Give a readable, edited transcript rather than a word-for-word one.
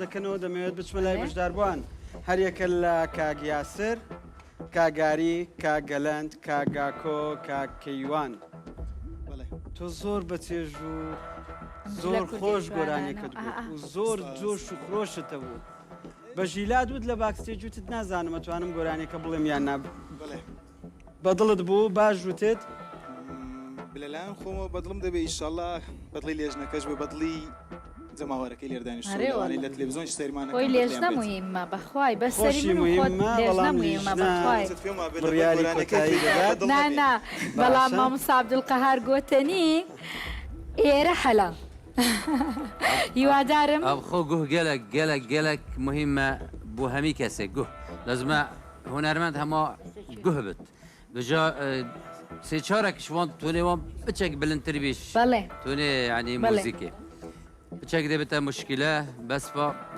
دەکەنەوە دەمەوێت بچمە لای بەشداربووان هەریەکە لە کاک یاسر کاک گاری کاک گەلەند کاک گاکۆ کاک کەیوان تۆ زۆر بەچێژ و زۆر خۆش گۆرانیەکەت و زۆر جۆش و خرۆشت هەبوو بە ژیلات وت لە backstage وتت نازانم ئەتوانم گۆرانیەکە بڵێم یان نا بەدڵت بوو باش وتت؟ لەلایەن خۆمەوە بەدڵم دەبێ ئیشەڵا بەدڵی لێژنەکەش بێ بەدڵی جەماوەرەکەی لێر دانیشتوو لەوانەی لە تلێڤزیۆنیش سەیرمان ئەکەن خۆی لێژنە موهیمە بەخوای بەس سەری من و خۆت لێژنە موهیمە بەخوای بڕیاری کۆتایی دەدات نا نا بەڵام مامۆستا عەبدولقەهار گۆتەنی ئێرە حەلا هیوادارم ئەو خۆ گوه گەلەک گەلەک گەلەک موهیمە بۆ هەمی کەسێک گوه لازمە هونەرمەند هەما گوه بت بجا سێ چارەکش وان تونێ وان بچێک بلندتر بیش بەڵێ تونێ یعنی بەڵێ. موزیکێ بچێک دەبێتە مشکلە بەس با.